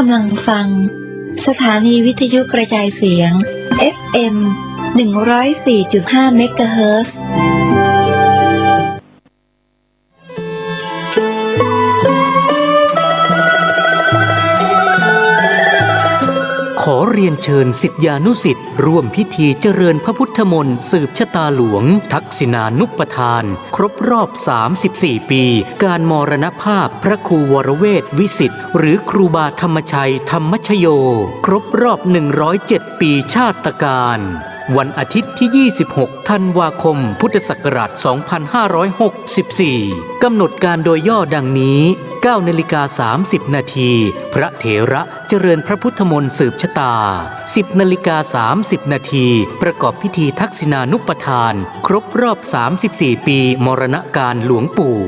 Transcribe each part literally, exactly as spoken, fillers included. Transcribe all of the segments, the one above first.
กำลังฟัง สถานีวิทยุกระจายเสียง เอฟเอ็ม หนึ่งร้อยสี่จุดห้า เมกะเฮิรตซ์ ขอเรียนเชิญศิษยานุศิษย์ร่วมพิธีเจริญพระพุทธมนต์สืบชะตาหลวงทักษิณานุปทาน ครบรอบ สามสิบสี่ ปี การมรณภาพพระครูวรเวทวิสิทธิ์ หรือครูบาธรรมชัยธรรมชโย ครบรอบ หนึ่งร้อยเจ็ด ปีชาตกาล วันอาทิตย์ที่ ยี่สิบหก ธันวาคม พุทธศักราช สองพันห้าร้อยหกสิบสี่ กำหนดการโดยย่อดังนี้ เก้านาฬิกาสามสิบนาที พระเถระเจริญพระพุทธมนต์สืบชะตา สิบนาฬิกาสามสิบนาที ประกอบพิธีทักษิณานุปทาน ครบรอบ สามสิบสี่ ปีมรณกาลหลวงปู่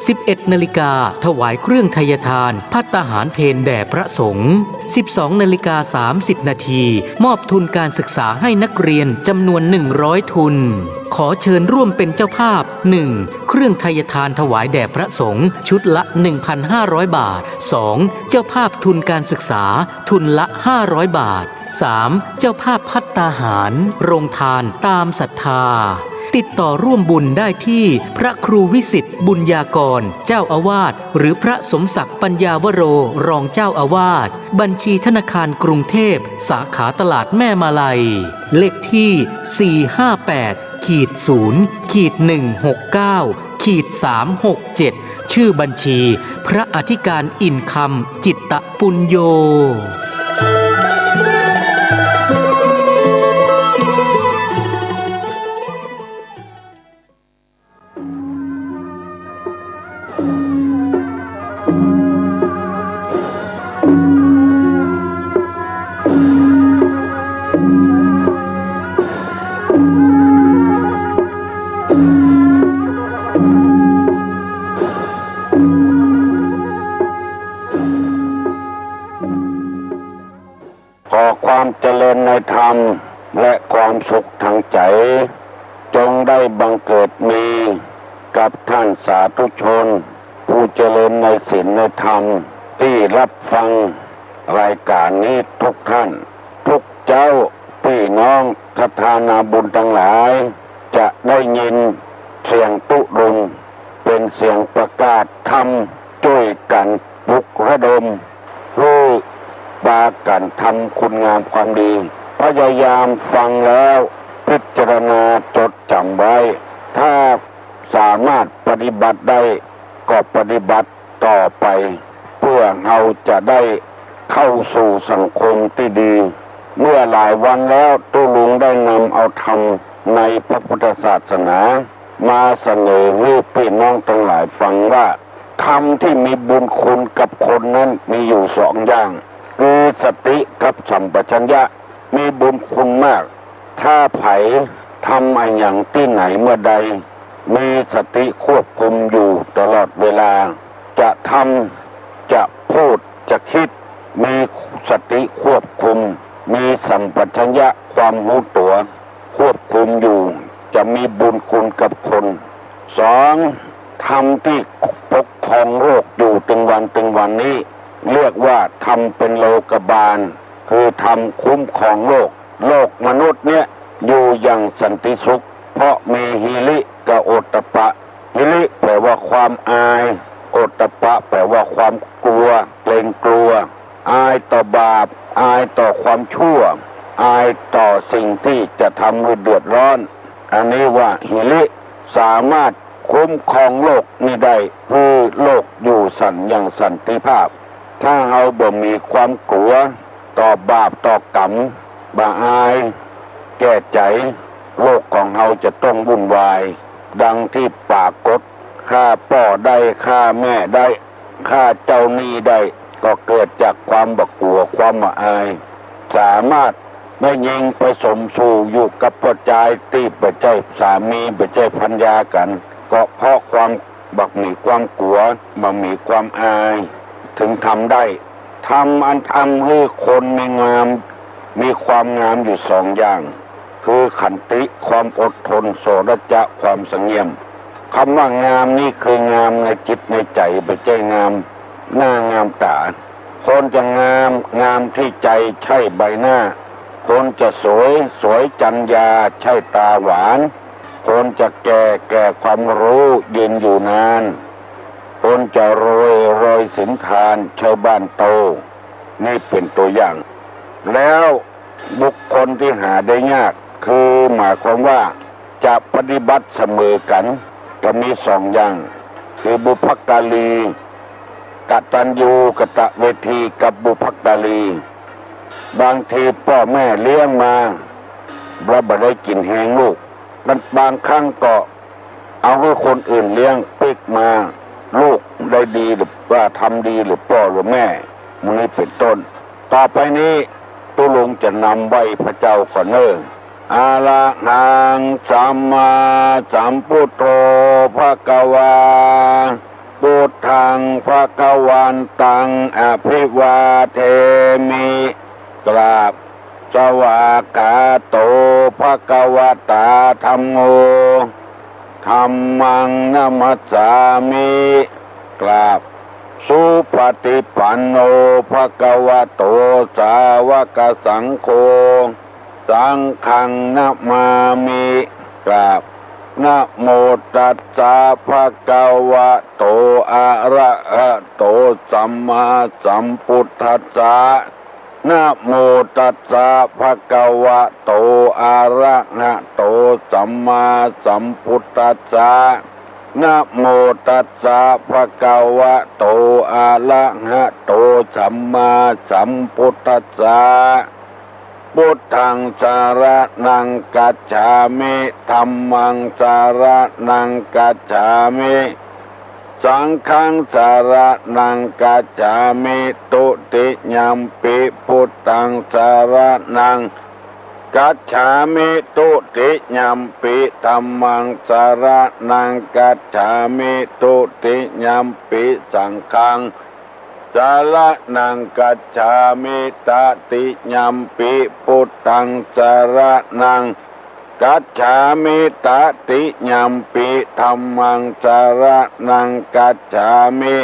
สิบเอ็ดนาฬิกา ถวายเครื่องไทยทาน ภัตตาหารเพลแด่พระสงฆ์ สิบสองนาฬิกาสามสิบนาที มอบทุนการศึกษาให้นักเรียนจำนวน หนึ่งร้อย ทุน ขอเชิญร่วมเป็นเจ้าภาพ หนึ่ง เครื่องไทยทานถวายแด่พระสงฆ์ชุดละ หนึ่งพันห้าร้อย บาท สอง เจ้าภาพทุนการศึกษาทุนละ ห้าร้อย บาท สาม เจ้าภาพภัตตาหาร โรงทานตามศรัทธา ติดต่อร่วมบุญได้ที่พระครูวิสิทธิ์บุญญากร เจ้าอาวาส หรือพระสมศักดิ์ปัญญาวโร รองเจ้าอาวาส บัญชีธนาคารกรุงเทพฯ สาขาตลาดแม่มาลัย เลขที่ สี่ห้าแปด ขีด ศูนย์ ขีด หนึ่งหกเก้า ขีด สามหกเจ็ด ชื่อบัญชี พระอธิการอินคำ จิตตปุญโญ ขอความเจริญในธรรมและความสุขทางใจ จงได้บังเกิดมีกับท่านสาธุชน ผู้เจริญในศีลในธรรม ตี้ฮับฟังรายก๋านนี้ทุกท่าน ทุกเจ๊า ปี้น้องศรัทธานาบุญตังหลาย จะได้ยินเสียงตุ๊ลุง เป๋นเสียงประกาศธรรม จ้วยกั๋นปลุกระดม หื้อปากั๋นทำคุณงามความดี พยายามฟังแล้วพิจารณาจดจ๋ำไว้ ถ้าสามารถปฏิบัติได้ก็ปฏิบัติต่อไป เพื่อเฮาจะได้เข้าสู่สังคมตี้ดี เมื่อหลายวันแล้วตุ๊ลุงได้นำเอาธรรมในพระพุทธศาสนา มาเสนอหื้อปี้น้องตังหลายฟังว่า ธรรมที่มีบุญคุณกับคนนั้นมีอยู่สองอย่าง คือสติกับสัมปชัญญะ มีบุญคุณมาก ถ้าใผทำอะหยังตี้ไหนเมื่อใด มีสติควบคุมอยู่ตลอดเวลา จะทำ จะพูด จะคิด มีสติควบคุม มีสัมปชัญญะความฮู้ตั๋ว ควบคุมอยู่ จะมีบุญคุณกับคน สอง ธรรมที่ปกครองโลกอยู่ตึงวันตึงวันนี้ เรียกว่าธรรมเป็นโลกบาล คือธรรมคุ้มครองโลก โลกมนุษย์เนี่ยอยู่อย่างสันติสุข เพราะมีหิริกับโอตตัปปะ หิริแปลว่าความอาย โอตตัปปะแปลว่าความกลัว เกรงกลัว อายต่อบาป อายต่อความชั่ว อายต่อสิ่งที่จะทำให้เดือดร้อน อันนี้ว่าหิริ สามารถคุ้มครองโลกนี้ได้ คือโลกอยู่สันอย่างสันติภาพ ถ้าเฮาบ่มีความกลัวต่อบาปต่อกรรม บ่อายแก่ใจ๋ โลกของเฮาจะต้องวุ่นวาย ดังที่ปรากฏ ฆ่าป้อได้ ฆ่าแม่ได้ ฆ่าเจ้าหนี้ได้ ก็เกิดจากความบ่กลัว ความบ่อาย สามารถแม่ญิงไปสมสู่อยู่กับป้อจายตี้บ่ใจ้สามี บ่ใจ้ภรรยากั๋น ก็เพราะความบ่มีความกลัว บ่มีความอาย ถึงทำได้ ธรรมอันทำหื้อคนมีงาม มีความงามอยู่สองอย่าง คือขันติ ความอดทน โสณจะ ความสงเงียม คำว่างามนี้คืองามในจิตในใจ๋ บ่ใจ้งามหน้างามต๋า คนจะงาม งามตี้ใจ๋ ใจ้ใบหน้า คนจะสวย สวยจัญญา ใจ้ต๋าหวาน คนจะแก่ แก่ความฮู้ ยืนอยู่นาน คนจะรวย รวยสินทาน ใจ้บ้านโต นี่เป๋นตั๋วอย่าง แล้วบุคคลตี้หาได้ยาก คือหมายความว่าจะปฏิบัติเสมอกั๋น จะมีสองอย่าง คือบุพการี กตัญญูกตเวที กับบุพการี บางทีป้อแม่เลี้ยงมา แล้วบ่ได้กิ๋นแฮงลูก บางครั้งก็ เอาหื้อคนอื่นเลี้ยงปิ๊กมา ลูกได้ดีหรือว่าทำดีหรือป้อหรือแม่ หมู่นี้เป๋นต้น ต่อไปนี้ตุ๊ลุงจะนำไหว้พระเจ้าก่อนเน่อ อะระหังสัมมาสัมพุทโธภะคะวา พุทธังภะคะวันตัง อภิวาเทมิ กราบ สวากขาโต ภะคะวะตา ธัมโม ธัมมัง นะมัสสามิ กราบ สุปฏิปันโน ภะคะวะโต สาวกสังโฆ สังฆัง นะมามิ กราบ นะโมตัสสะ ภะคะวะโต อะระหะโต สัมมาสัมพุทธัสสะ นะโมตัสสะ ภะคะวะโต อะระหะโต สัมมาสัมพุทธัสสะ นะโมตัสสะ ภะคะวะโต อะระหะโต สัมมาสัมพุทธัสสะ พุทธังสรณังคัจฉามิ ธัมมังสรณังคัจฉามิ สังฆังสรณังคัจฉามิ ทุติยัมปิ พุทธังสรณังคัจฉามิ ทุติยัมปิ ธัมมังสรณังคัจฉามิ ทุติยัมปิ สังฆังสรณังคัจฉามิ ตติยัมปิ พุทธังสรณัง คัจฉามิ ตติยัมปิ ธัมมังสรณังคัจฉามิ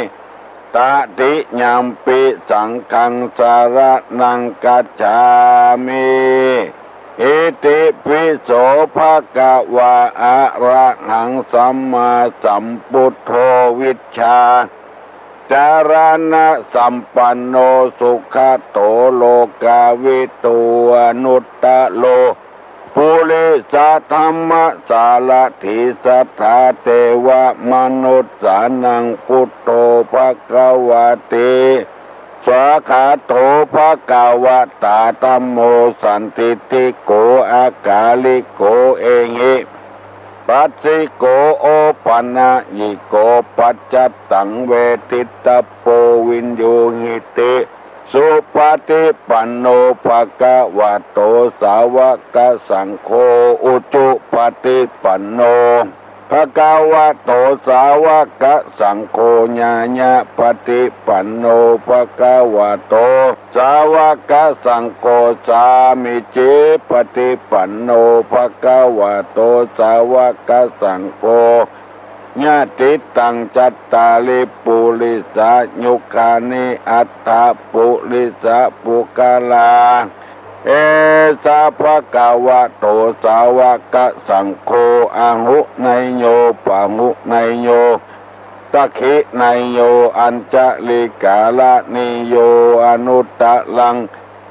ตติยัมปิ สังฆังสรณังคัจฉามิ อิติปิโส ภะคะวา อะระหังสัมมาสัมพุทโธ วิชชาจารณสัมปันโน สุขะโต โลกาวิทู อนุตตะโร ปุริสะธัมมะสารถี สัทธาเตวะมนุสสานัง พุทโธ ภะคะวะติ สวากขาโต ภะคะวะตา ธัมโม สันทิฏฐิโก อะกาลิโก เอหิ ปัสสิโก โอปะนะยิโก ปัจจัตตัง เวทิตตะโป วิญญูหิติ สุปะฏิปันโน ภะคะวะโต สาวกสังโฆ อุจุปะฏิปันโน ภะคะวะโต สาวกสังโฆ ญาญะปะฏิปันโน ภะคะวะโต สาวกสังโฆ สามีจิปะฏิปันโน ภะคะวะโต สาวกสังโฆ ยะติตัง จัตตาริ ปุริสายุคานิ อัตถะปุริสะปุคคลา เอสะ ภะคะวะโต สาวกสังโฆ อาหุเนยโย ปะหุเนยโย สักขิเนยโย อัญชะลีกาละนีโย อนุตตะรัง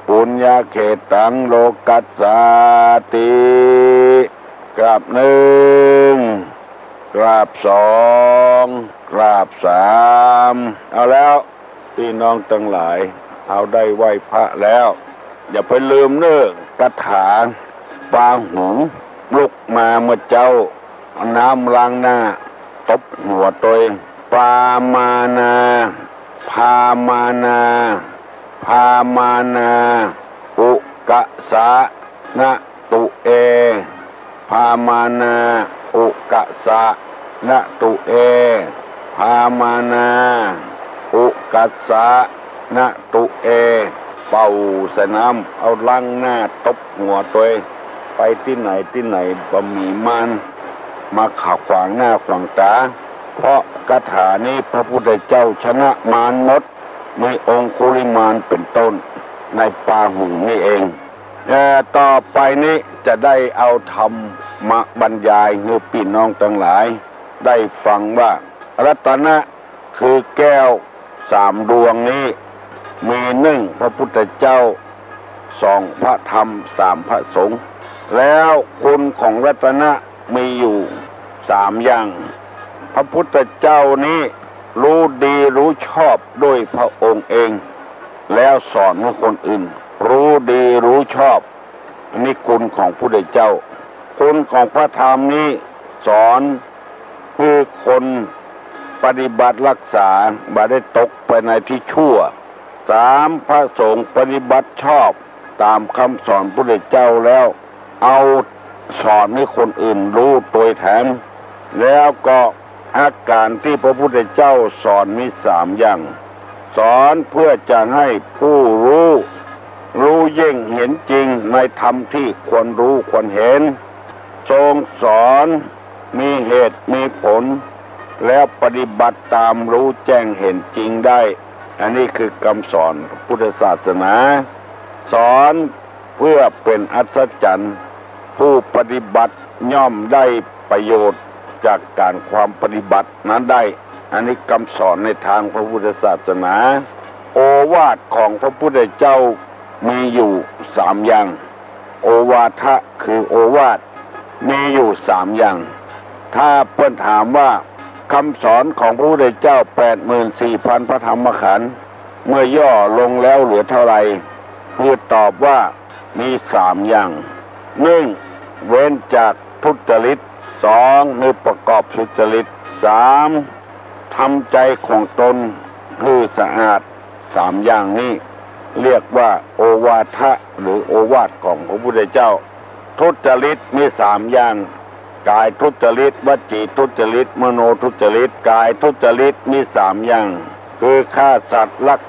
ปุญญะเขตัง โลกัสสาติ กราบหนึ่ง กราบสอง กราบสาม เอาแล้ว ปี้น้องตังหลาย เฮาได้ไหว้พระแล้ว อย่าไปลืมเน่อ กาถา ปาหุง ลุกมาเมื่อเจ๊า เอาน้ำล้างหน้า ตบหัวตวย ปามานา พามานา พามานา อุกะสะ นะตุเอ พามานา อุกะสะ นะตุเอ พามานา อุกะสะ นะตุเอ เป่าใส่น้ำ เอาล้างหน้า ตบหัวตวย ไปตี้ไหนตี้ไหน บ่มีมารมาขัดขวางหน้าขวางต๋า เพราะกาถานี้พระพุทธเจ้าชนะมารหมด มีองคุลิมานเป็นต้น ในปาหุงนี่เอง แต่ต่อไปนี้จะได้เอาธรรมมาบรรยายหื้อปี้น้องตังหลายได้ฟังว่า รัตนะคือแก้วสามดวงนี้ มีหนึ่งพระพุทธเจ้า สองพระธรรม สามพระสงฆ์ แล้วคุณของรัตนะมีอยู่สามอย่าง พระพุทธเจ้านี้รู้ดีรู้ชอบด้วยพระองค์เอง แล้วสอนให้คนอื่นรู้ดีรู้ชอบ อันนี้คุณของพุทธเจ้า คุณของพระธรรมนี้สอนหื้อคนปฏิบัติรักษาบ่ได้ตกไปในที่ชั่ว สามพระสงฆ์ปฏิบัติชอบต๋ามกำสอนพุทธเจ้าแล้ว เอาสอนหื้อคนอื่นฮู้ตวยแถม แล้วก็อาก๋านตี้พระพุทธเจ้าสอนมีสามอย่าง สอนเพื่อจะหื้อผู้ฮู้ ฮู้แจ้งเห็นจริงในธรรมตี้ควรฮู้ควรเห็น ทรงสอนมีเหตุมีผล แล้วปฏิบัติต๋ามฮู้แจ้งเห็นจริงได้ อันนี้คือกำสอนพุทธศาสนา สอนเปื้อเป๋นอัศจรรย์ ผู้ปฏิบัติย่อมได้ประโยชน์จากก๋านความปฏิบัตินั้นได้ อันนี้กำสอนในตางพระพุทธศาสนา โอวาทของพระพุทธเจ้ามีอยู่สามอย่าง โอวาทะคือโอวาท มีอยู่สามอย่าง ถ้าเปิ้นถามว่ากำสอนของพระพุทธเจ้าแปดหมื่นสี่พันพระธรรมขันธ์ เมื่อย่อลงแล้วเหลือเท่าไหร่ คือตอบว่ามีสามอย่าง หนึ่ง เว้นจากทุจริต สอง หื้อประกอบสุจริต สาม ทำใจของตนหื้อสะอาด สามอย่างนี้เรียกว่าโอวาทะหรือโอวาทของพระพุทธเจ้า ทุจริตมีสามอย่าง ก๋ายทุจริต วจีทุจริต มโนทุจริต ก๋ายทุจริตมีสามอย่าง คือฆ่าสัตว์ ลัก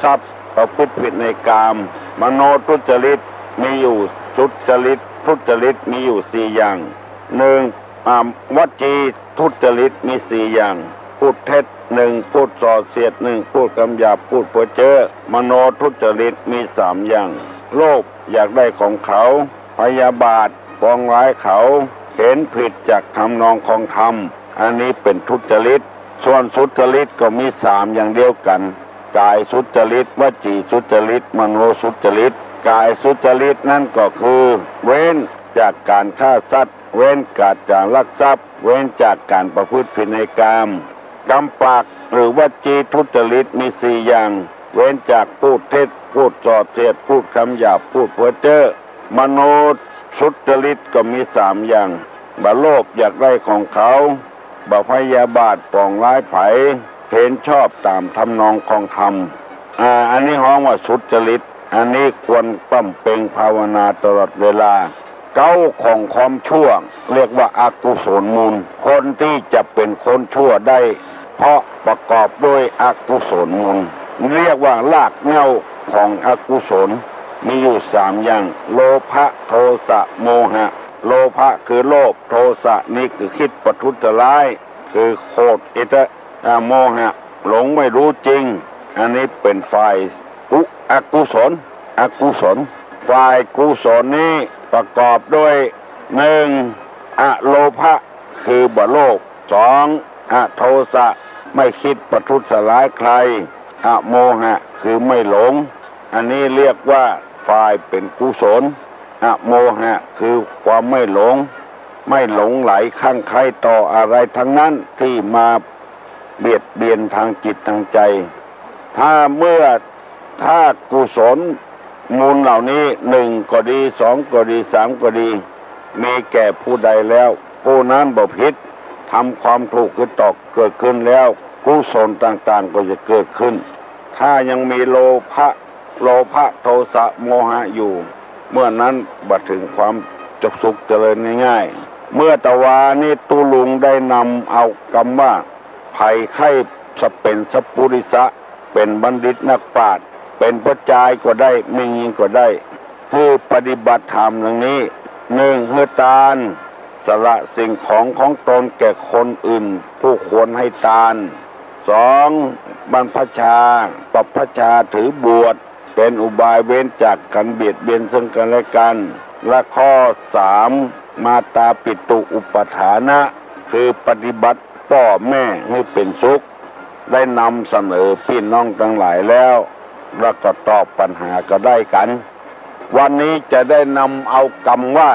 ทรัพย์ ประพฤติผิดในกาม มโนทุจริตมีอยู่ สุจริต ทุจริตมีอยู่สี่อย่าง หนึ่ง อ่า วจีทุจริตมีสี่อย่าง พูดเท็จหนึ่ง พูดส่อเสียดหนึ่ง พูดคำหยาบ พูดเพ้อเจ้อ มโนทุจริตมีสามอย่าง โลภอยากได้ของเขา พยาบาทปองร้ายเขา เห็นผิดจากทำนองครองธรรม อันนี้เป๋นทุจริต ส่วนสุจริตก็มีสามอย่างเดียวกั๋น ก๋ายสุจริต วจีสุจริต มโนสุจริต ก๋ายสุจริตนั้นก็คือ เว้นจากก๋านฆ่าสัตว์ เว้นจากก๋านลักทรัพย์ เว้นจากก๋านประพฤติผิดในกาม กำปากหรือวจีทุจริตมีสี่อย่าง เว้นจากพูดเท็จ พูดส่อเสียด พูดคำหยาบ พูดเพ้อเจ้อ มโนสุจริตก็มีสามอย่าง บ่โลภอยากได้ของเขา บ่พยาบาทปองร้ายใผ เห็นชอบต๋ามทำนองครองธรรม อ่า อันนี้ฮ้องว่าสุจริต อันนี้ควรบำเพ็ญภาวนาตลอดเวลา เก๊าของความชั่วเรียกว่าอกุศลมูล คนตี้จะเป๋นคนชั่วได้ เพราะประกอบด้วยอกุศลมูล เรียกว่ารากเหง้าของอกุศล มีอยู่สามอย่าง โลภะ โทสะ โมหะ โลภะคือโลภ โทสะนี้คือคิดประทุษร้าย คือโขดหิต อ่า โมหะ หลงไม่รู้จริง อันนี้เป๋นฝ่ายกุ- อกุศล อกุศล ฝ่ายกุศลนี้ประกอบด้วย หนึ่ง อโลภะ คือบ่โลภ สอง อโทสะ ไม่คิดประทุษร้ายใคร อโมหะ คือไม่หลง อันนี้เรียกว่าฝ่ายเป๋นกุศล อโมหะ คือความไม่หลง ไม่หลงใหลคลั่งไคล้ต่ออะไรทั้งนั้นที่มาเบียดเบียนทางจิตทางใจ ถ้าเมื่อ ถ้ากุศลมูลเหล่านี้ หนึ่งก็ดี สองก็ดี สามก็ดี มีแก่ผู้ใดแล้ว ผู้นั้นบ่ผิด ทำความถูกคือตอบเกิดขึ้นแล้ว กุศลต่างๆ ก็จะเกิดขึ้น ถ้ายังมีโลภะ โลภะ โทสะ โมหะอยู่ เมื่อนั้นบ่ถึงความสุขเจริญง่ายๆ เมื่อตะวานี้ตุ๊ลุงได้นำเอากำว่า ใผใค่สะเป๋นสัปปุริสะ เป๋นบัณฑิตนักปราชญ์ เป๋นป้อจายก็ได้ แม่ญิงก็ได้ หื้อปฏิบัติธรรมดังนี้ หนึ่ง หื้อตาน สละสิ่งของของตนแก่คนอื่น ผู้ควรให้ตาน สอง บรรพชา บรรพชาถือบวช เป๋นอุบายเว้นจากกั๋นเบียดเบียนซึ่งกั๋นและกั๋น และข้อสาม มาตาปิตุอุปัฏฐานะ คือปฏิบัติป้อแม่หื้อเป๋นสุข ได้นำเสนอปี้น้องตังหลายแล้ว แล้วก็ตอบปัญหาก็ได้กั๋น วันนี้จะได้นำเอากำว่า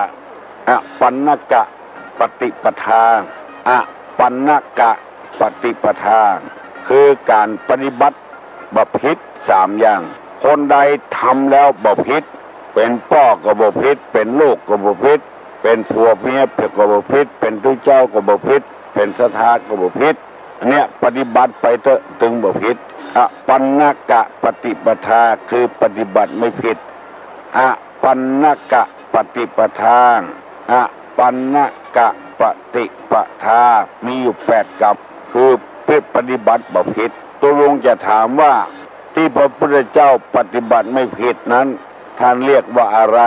อปัณณกปฏิปทา อปัณณกปฏิปทา คือก๋านปฏิบัติบ่ผิดสามอย่าง คนใดทำแล้วบ่ผิด เป๋นป้อก็บ่ผิด เป๋นลูกก็บ่ผิด เป๋นผัวเมียก็บ่ผิด เป๋นตุ๊เจ้าก็บ่ผิด เป๋นศรัทธาก็บ่ผิด อันเนี้ยปฏิบัติไปเต๊อะ ตึงบ่ผิด อปัณณกปฏิปทา คือปฏิบัติไม่ผิด อปัณณกปฏิปทา อปัณณกปฏิปทา มีอยู่แปดกำ คือปฏิบัติบ่ผิด ตกลงจะถามว่าตี้พระพุทธเจ้าปฏิบัติไม่ผิดนั้น ท่านเรียกว่าอะไร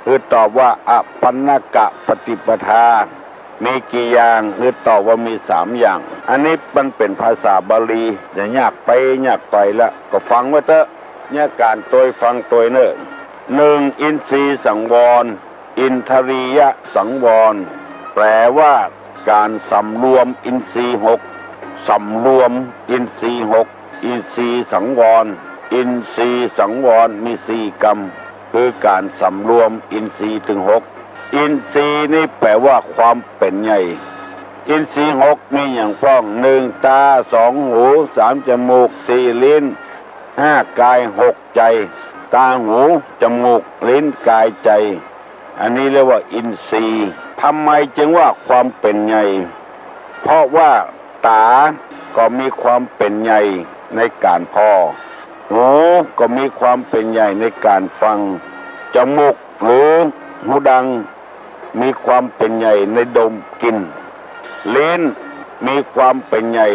คือตอบว่าอปัณณกปฏิปทา มีกี่อย่าง คือตอบว่ามีสามอย่าง อันนี้มันเป๋นภาษาบาลี จะยากไปยากไปละ ก็ฟังไว้เต๊อะ เนี่ยก๋านตวยฟังตวยเน่อ หนึ่ง อินทรีย์สังวร อินทรียสังวร แปลว่าก๋านสำรวมอินทรีย์หก สำรวมอินทรีย์หก อินทรีย์สังวร อินทรีย์สังวรมีสี่กำ คือก๋านสำรวมอินทรีย์ตึงหก อินทรีย์นี่แปลว่าความเป๋นใหญ่ อินทรีย์หกมีอย่างป้อง หนึ่ง ตา สอง หู สาม จมูก สี่ ลิ้น ห้า กาย หก ใจ๋ ตา หู จมูก ลิ้น กาย ใจ๋ อันนี้เรียกว่าอินทรีย์ ทำไมจึงว่าความเป๋นใหญ่ เพราะว่าตาก็มีความเป๋นใหญ่ในก๋านผ่อ หูก็มีความเป๋นใหญ่ในก๋านฟัง จมูกหรือหูดัง มีความเป๋นใหญ่ในดมกลิ่น ลิ้นมีความเป๋นใหญ่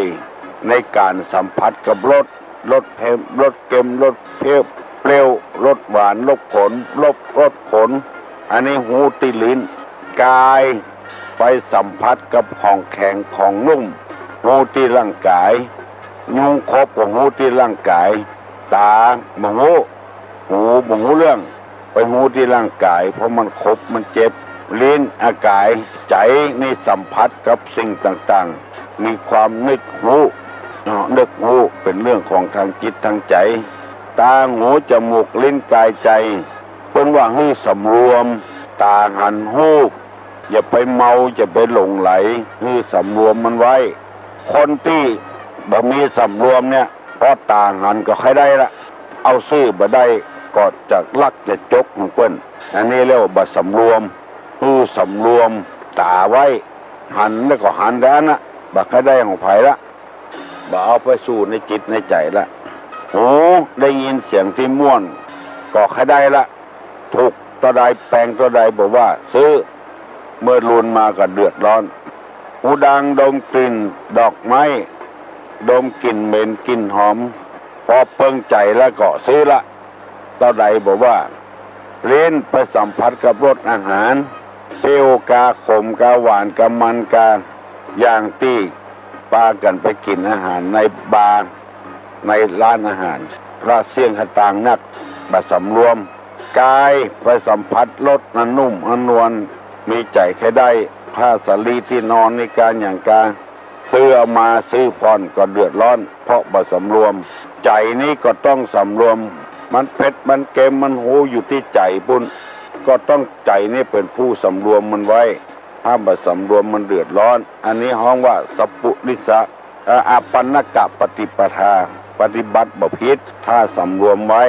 ในก๋านสัมผัสกับรส รสเผ็ด รสเค็ม รสเปรี้ยว เปรี้ยว รสหวาน รสขม รส รสขม อันนี้ฮู้ตี้ลิ้น กายไปสัมผัสกับของแข็งของนุ่ม ฮู้ตี้ร่างก๋าย ยุงขบก็ฮู้ตี้ร่างก๋าย ตาบ่ฮู้ หูบ่ฮู้เรื่อง ไปฮู้ตี้ร่างก๋าย เพราะมันขบมันเจ็บ ลิ้น อาก๋าย ใจ๋นี่สัมผัสกับสิ่งต่างๆ มีความนึกฮู้ เนาะ นึกฮู้เป๋นเรื่องของตางจิตตางใจ๋ ตา หู จมูก ลิ้น กาย ใจ๋ เปิ้นว่าหื้อสำรวม ต๋าหันฮูป อย่าไปเมา อย่าไปหลงใหล หื้อสำรวมมันไว้ คนตี้บ่มีสำรวมเนี่ย พอต๋าหันก็ใค่ได้ละ เอาซื่อบ่ได้ ก็จะลักจะจกของเปิ้น อันนี้เรียกว่าบ่สำรวม หื้อสำรวมต๋าไว้ หันแล้วก็หันแต่อั้นนะ บ่ใค่ได้ของใผละ บ่เอาไปสู่ในจิตในใจ๋ละ หูได้ยินเสียงตี้ม่วน ก็ใค่ได้ละ ถูกเต้าใดแปงเต้าใดบ่ว่า ซื้อ เมื่อลูนมาก็เดือดร้อน หูดังดมกลิ่นดอกไม้ ดมกลิ่นเหม็นกลิ่นหอม ปอเปิงใจ๋แล้วก็ซื้อละ เต้าใดบ่ว่า ลิ้นไปสัมผัสกับรสอาหาร เปรี้ยวกา ขมกา หวานกา มันกา อย่างตี้ปากั๋นไปกิ๋นอาหารในบาร์ ในร้านอาหาร ละเสี้ยงขะตางนัก บ่สำรวม กายไปสัมผัสรสอันนุ่มอันนวล มีใจ๋ใค่ได้ ผ้าสาลี ตี้นอน นาฬิกา หยังกา ซื้อเอามา ซื้อผ่อนก็เดือดร้อน เพราะบ่สำรวม ใจ๋นี้ก็ต้องสำรวม มันเผ็ดมันเค็มมันฮู้อยู่ตี้ใจ๋ปุ้น ก็ต้องใจ๋นี้เป๋นผู้สำรวมมันไว้ ถ้าบ่สำรวมมันเดือดร้อน อันนี้ฮ้องว่าสัปปุริสะ เอ่อ อปัณณกปฏิปทา ปฏิบัติบ่ผิด ถ้าสำรวมไว้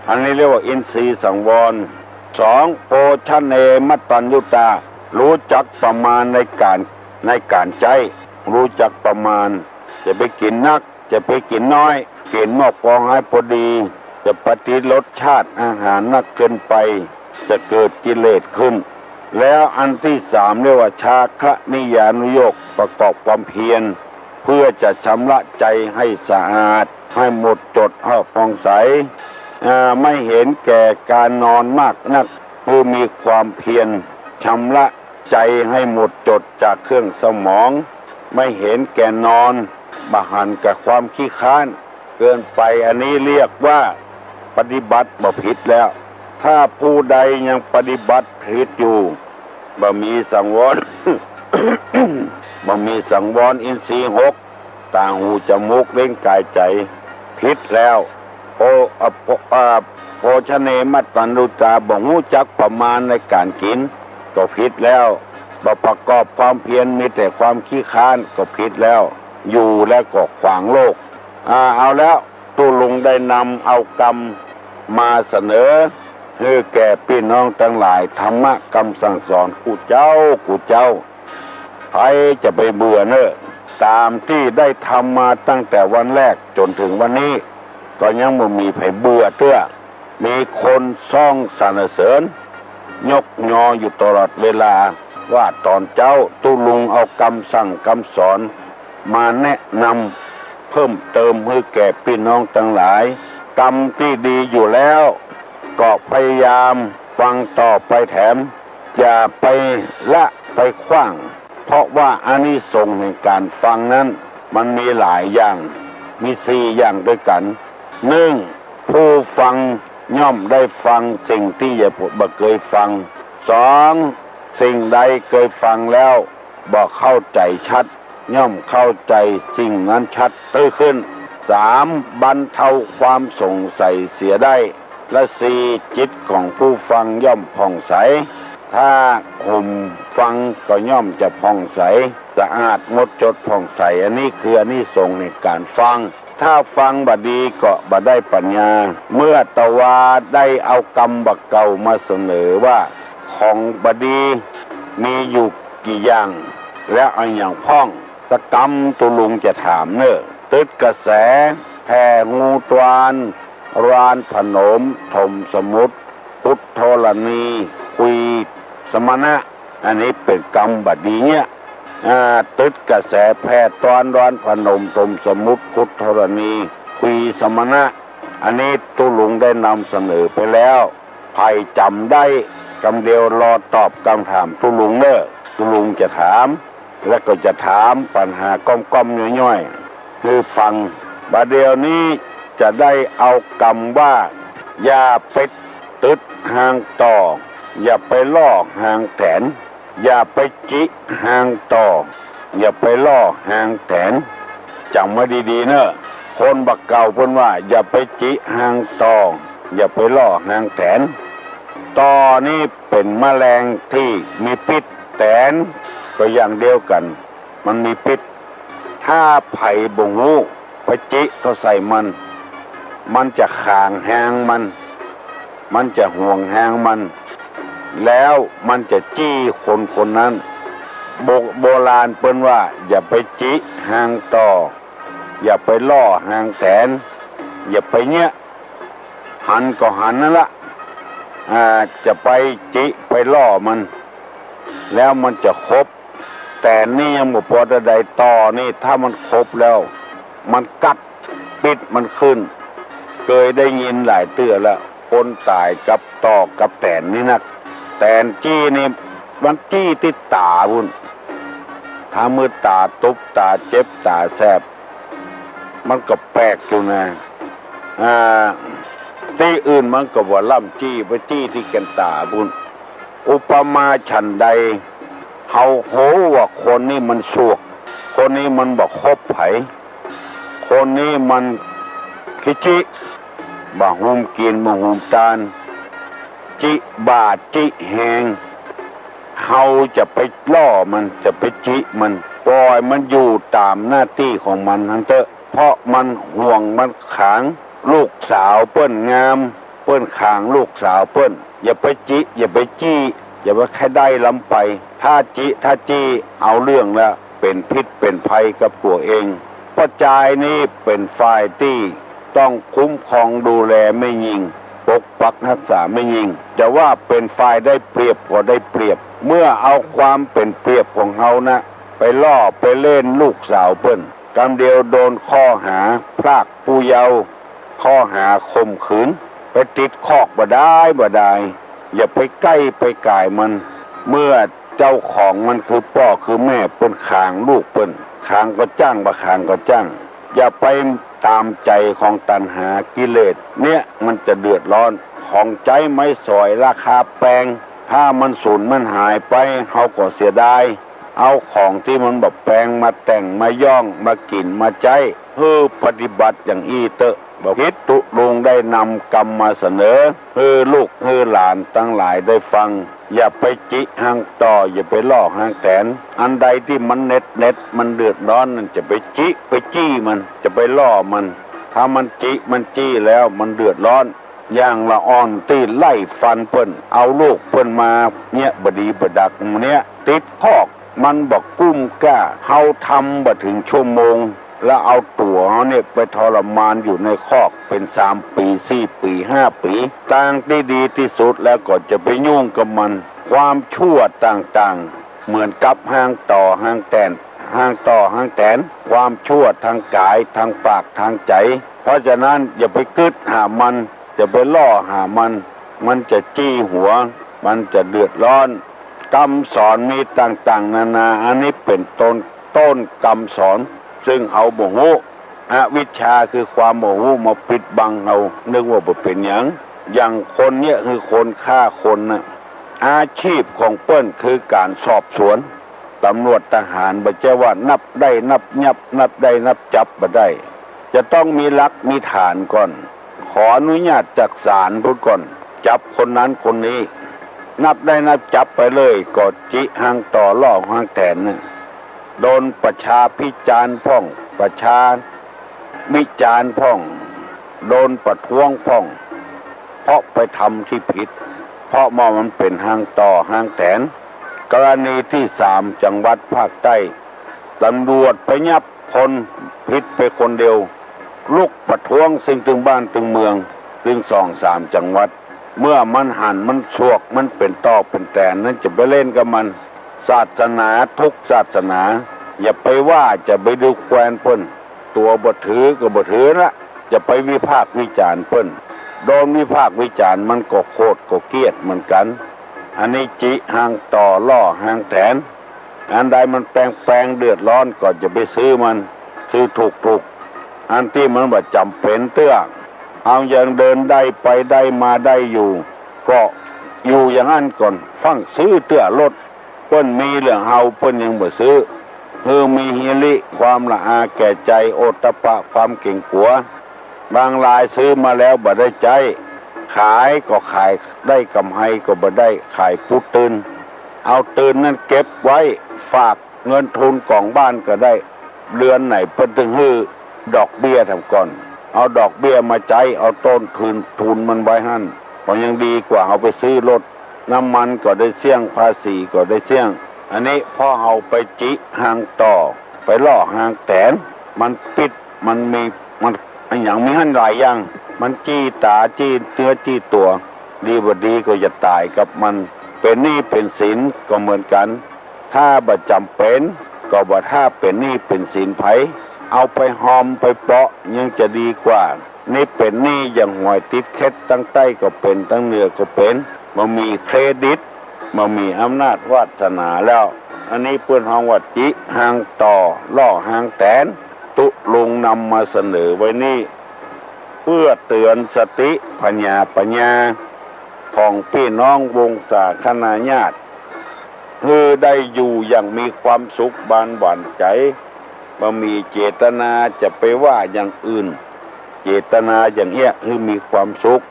อันนี้เรียกว่าอินทรีย์สังวร สอง โภชเนมัตตัญญุตา ฮู้จักประมาณในก๋าน ในก๋านใจ๊ ฮู้จักประมาณ จะไปกิ๋นนัก จะไปกิ๋นน้อย กิ๋นหม้อปองหื้อพอดี จะปฏิรสชาติอาหารนักเกินไป จะเกิดกิเลสขึ้น แล้วอันตี้สามเรียกว่า จาคะนิยานุโยค ประกอบความเพียร เพื่อจะชำระใจ๋ให้สะอาด ให้หมดจด ให้ผ่องใส อ่า ไม่เห็นแก่การนอนมากนัก คือมีความเพียรชำระใจ๋ให้หมดจดจากเครื่องเศร้าหมอง ไม่เห็นแก่นอน บ่หันกับความขี้คร้านเกินไป อันนี้เรียกว่าปฏิบัติบ่ผิดแล้ว ถ้าผู้ใดยังปฏิบัติผิดอยู่ บ่มีสังวร บ่มีสังวรอินทรีย์หก ตา หู จมูก ลิ้น กาย ใจ๋ ผิดแล้ว โอ อ่ะ โพ อ่ะ โภชเนมัตตัญญูตา บ่ฮู้จักประมาณในก๋านกิ๋น ก็ผิดแล้ว บ่ประกอบความเพียร มีแต่ความขี้คร้าน ก็ผิดแล้ว อยู่แล้วก็ขวางโลก อ่า เอาแล้ว ตุ๊ลุงได้นำเอากำมาเสนอ หื้อแก่ปี้น้องตังหลาย ธรรมะกำสั่งสอนกู้เจ้า กู้เจ้า ใผจะไปเบื่อเน่อ ต๋ามตี้ได้ทำมาตั้งแต่วันแรกจ๋นเถิงวันนี้ ก็ยังบ่มีใผเบื่อเตื้อ มีคนซ้องสรรเสริญ ยกยออยู่ตลอดเวลา ว่าต๋อนเจ๊าตุ๊ลุงเอากำสั่งกำสอนมาแนะนำเพิ่มเติมหื้อแก่ปี้น้องตังหลาย กำตี้ดีอยู่แล้ว ก็พยายามฟังต่อไปแถม อย่าไปละไปขว้าง เพราะว่าอานิสงส์แห่งก๋านฟังนั้น มันมีหลายอย่าง มีสี่อย่างด้วยกั๋น นึ่ง ผู้ฟังย่อมได้ฟังสิ่งตี้ยังบ่เกยฟัง สอง สิ่งใดเกยฟังแล้วบ่เข้าใจ๋ชัด ย่อมเข้าใจ๋สิ่งนั้นชัดตื้อขึ้น สาม บรรเทาความสงสัยเสียได้ และสี่ จิตของผู้ฟังย่อมผ่องใส ถ้าห่มฟังก็ย่อมจะผ่องใส สะอาดหมดจดผ่องใส อันนี้คืออานิสงส์แห่งก๋านฟัง ถ้าฟังบ่ดีก็บ่ได้ปัญญา เมื่อตะวาได้เอากำบ่าเก่ามาเสนอว่า ของบ่ดีมีอยู่กี่อย่าง แล้วอะหยังพ่อง สักกำตุ๊ลุงจะถามเน่อ ตึดกระแส แผ่ฮูตวน รานผนม ถมสมุทร ขุดธรณี คุยสมณะ อันนี้เป๋นกำบ่ดีเนี่ย อ่า ตึดกระแส แผ่ตวน รานผนม ถมสมุทร ขุดธรณี คุยสมณะ อันนี้ตุ๊ลุงได้นำเสนอไปแล้ว ใผจ๋ำได้กำเดียว รอตอบกำถามตุ๊ลุงเน่อ ตุ๊ลุงจะถาม และก็จะถามปัญหาก้อมๆ ย่อยๆ หื้อฟัง บ่าเดี่ยวนี้จะได้เอากำว่า อย่าไปตึดฮางต่อ อย่าไปล่อฮางแต๋น อย่าไปจิฮางต่อ อย่าไปล่อฮางแต๋น จ๋ำไว้ดีๆ เน่อ คนบ่าเก่าเปิ้นว่า อย่าไปจิฮางต่อ อย่าไปล่อฮางแต๋น ต่อนี้เป๋นแมลงตี้มีปิ๊ษ แต๋นก็อย่างเดียวกั๋น มันมีปิ๊ษ ถ้าใผบ่ฮู้ไปจิเข้าใส่มัน มันจะขางฮางมัน มันจะหวงฮางมัน แล้วมันจะจี้คนคนนั้น โบ โบราณเปิ้นว่า อย่าไปจิฮางต่อ อย่าไปล่อฮางแต๋น อย่าไปเยียะ หันก็หันนั่นละ อ่า จะไปจิไปล่อมัน แล้วมันจะขบ แต๋นนี่ยังบ่ปอเต้าใด ต่อนี่ถ้ามันขบแล้ว มันกัดปิ๊ษมันขึ้น เกยได้ยินหลายเตื้อแล้ว คนต๋ายกับต่อกับแต๋นนี่นัก แต๋นจี้นี่มันจี้ตี้ต๋าปู้น ถ้าเมื่อต๋าตุ๊บ ต๋าเจ็บ ต๋าแสบ มันก็แปลกอยู่นะ อ่า ตี้อื่นมันก็บ่ล่ำจี้ ไปจี้ตี้แก่นต๋าปู้น อุปมาฉันใด เฮาฮู้ว่าคนนี้มันสวก คนนี้มันบ่คบใผ คนนี้มันขี้จิ บ่ฮู้กิ๋น บ่ฮู้ตาน จิบ่าจิแฮง เฮาจะไปล่อมัน จะไปจิมัน ป่อยมันอยู่ต๋ามหน้าตี้ของมันหั้นเต๊อะ เพราะมันหวงมันขาง ลูกสาวเปิ้นงาม เปิ้นขางลูกสาวเปิ้น อย่าไปจิ อย่าไปจี้ อย่าไปใค่ได้ล้ำไป ถ้าจิ ถ้าจี้ เอาเรื่องแล้ว เป๋นพิษเป๋นภัยกับตั๋วเอง ป้อจายนี้เป๋นฝ่ายตี้ต้องคุ้มครองดูแลแม่ญิง ปกปักฮักษาแม่ญิง จะว่าเป๋นฝ่ายได้เปรียบก็ได้เปรียบ เมื่อเอาความเป๋นเปรียบของเฮานะ ไปล่อไปเล่นลูกสาวเปิ้น กำเดียวโดนข้อหาพรากผู้เยาว์ ข้อหาข่มขืน ไปติดคอกบ่ดายบ่ดาย อย่าไปใก้ไปก๋ายมัน เมื่อ เจ้าของมันคือป้อคือแม่เปิ้น ขางลูกเปิ้น ขางก็จ้าง บ่ขางก็จ้าง อย่าไปต๋ามใจ๋ของตัณหา กิเลสเนี่ยมันจะเดือดร้อน ของใจ๊ไม้สอยราคาแปง ถ้ามันสูญมันหายไป เฮาก็เสียดาย เอาของตี้มันบ่แปงมาแต่ง มาย้อง มากิ๋น มาใจ๊ หื้อปฏิบัติอย่างอี้เต๊อะ บ่ผิด ตุ๊ลุงได้นำกำมาเสนอ หื้อลูกหื้อหลานตังหลายได้ฟัง อย่าไปจิฮังต่อ อย่าไปล่อฮังแตน อันใดตี้มันเน็ดเน็ด มันเดือดร้อนนั่น จะไปจิ ไปจี้มัน จะไปล่อมัน ถ้ามันจิ มันจี้แล้วมันเดือดร้อน อย่างละอ่อนตี้ไล่ฟันเปิ้น เอาลูกเปิ้นมาเนี่ย บ่ดีบ่ดักเนี่ย ติดคอก มันบ่กุ้มก้า เฮาทำบ่เถิงชั่วโมง แล้วเอาตั๋วเฮาเนี่ยไปทรมานอยู่ในคอกเป๋นสามปี๋ สี่ปี๋ ห้าปี๋ ตางตี้ดีตี้สุดแล้วก็จะไปยุ่งกับมัน ความชั่วต่างๆ เหมือนกับฮังต่อฮังแตน ฮังต่อฮังแตน ความชั่วทางก๋าย ทางปาก ทางใจ๋ เพราะฉะนั้นอย่าไปกึ๊ดหามัน อย่าไปล่อหามัน มันจะจี้หัว มันจะเดือดร้อน กำสอนมีต่างๆ นานา อันนี้เป๋นต้น ต้นกำสอน ซึ่งเฮาบ่ฮู้ อวิชชาคือความบ่ฮู้มาปิดบังเฮา นึกว่าบ่เป๋นหยัง อย่างคนเนี่ยคือคนฆ่าคนน่ะ อาชีพของเปิ้นคือก๋านสอบสวน ตำรวจทหาร บ่ใจ้ว่านับได้นับยับ นับได้นับจับ บ่ได้ จะต้องมีหลักมีฐานก่อน ขออนุญาตจากศาลพุ้นก่อน จับคนนั้นคนนี้ นับได้นับจับไปเลย ก็จิฮังต่อล่อฮังแตนน่ะ โดนประชาพิจารณ์พ่อง ประชาวิจารณ์พ่อง โดนประท้วงพ่อง เพราะไปทำตี้ผิด เพราะว่ามันเป๋นฮังต่อฮังแตน กรณีตี้สาม จังหวัดภาคใต้ ตำรวจไปยับคนผิดไปคนเดียว ลุกประท้วงซึ่งตึงบ้านตึงเมือง ตึงสองสามจังหวัด เมื่อมันหันมันสวก มันเป๋นต่อเป๋นแตนนั้น จะไปเล่นกับมัน ศาสนาทุกศาสนา อย่าไปว่า จะไปดูแควนเปิ้น ตั๋วบ่ถือก็บ่ถือละ จะไปวิพากษ์วิจารณ์เปิ้น โดนวิพากษ์วิจารณ์มันก็โขดก็เกลียดเหมือนกั๋น อันนี้จิฮังต่อล่อฮังแตน อันใดมันแปงๆ เดือดร้อนก็จะไปซื้อมัน ซื้อถูกๆ อันตี้มันบ่จ๋ำเป๋นเตื้อ เฮายังเดินได้ไปได้มาได้อยู่ ก็อยู่อย่างนั้นก่อน ฟั่งซื้อเตื้อรถ เปิ้นมีเหลือเฮาเปิ้นยังบ่ซื้อ หื้อมีหิริ ความละอาแก่ใจ๋ โอตตัปปะ ความเก๋งกั๋ว บางรายซื้อมาแล้วบ่ได้ใจ๊ ขายก็ขาย ได้กำไรก็บ่ได้ ขายปุ๊บตื่น เอาตื่นนั้นเก็บไว้ ฝากเงินทุนก๋องบ้านก็ได้ เดือนไหนเปิ้นตึงหื้อดอกเบี้ยแถมก่อน เอาดอกเบี้ยมาใจ๊ เอาต้นทุน ทุนมันไว้หั้น ก็ยังดีกว่าเฮาไปซื้อรถ น้ำมันก็ได้เสี้ยง ภาษีก็ได้เสี้ยง อันนี้เพราะเฮาไปจิฮังต่อ ไปล่อฮังแตน มันปิด มันมี มันอะหยังมีหั้นหลายอย่าง มันจี้ต๋า จี้เนื้อ จี้ตั๋ว ดีบ่ดีก็จะต๋ายกับมัน เป๋นหนี้เป๋นสินก็เหมือนกั๋น ถ้าบ่จ๋ำเป๋น ก็บ่ถ้าเป๋นหนี้เป๋นสินใผ เอาไปฮอมไปเปาะยังจะดีกว่า นี่เป๋นหนี้อย่างหวยติดเข็ด ตังใต้ก็เป๋น ตังเหนือก็เป๋น บ่มีเครดิต บ่มีอำนาจวาสนาแล้ว อันนี้เปิ้นฮ้องว่าจิฮังต่อ ล่อฮังแตน ตุ๊ลุงนำมาเสนอไว้นี้ เพื่อเตือนสติผญาปัญญาของปี้น้องวงศาคณาญาติ หื้อได้อยู่อย่างมีความสุขบานหวานใจ๋ บ่มีเจตนาจะไปว่าอย่างอื่น เจตนาอย่างเอี้ยหื้อมีความสุข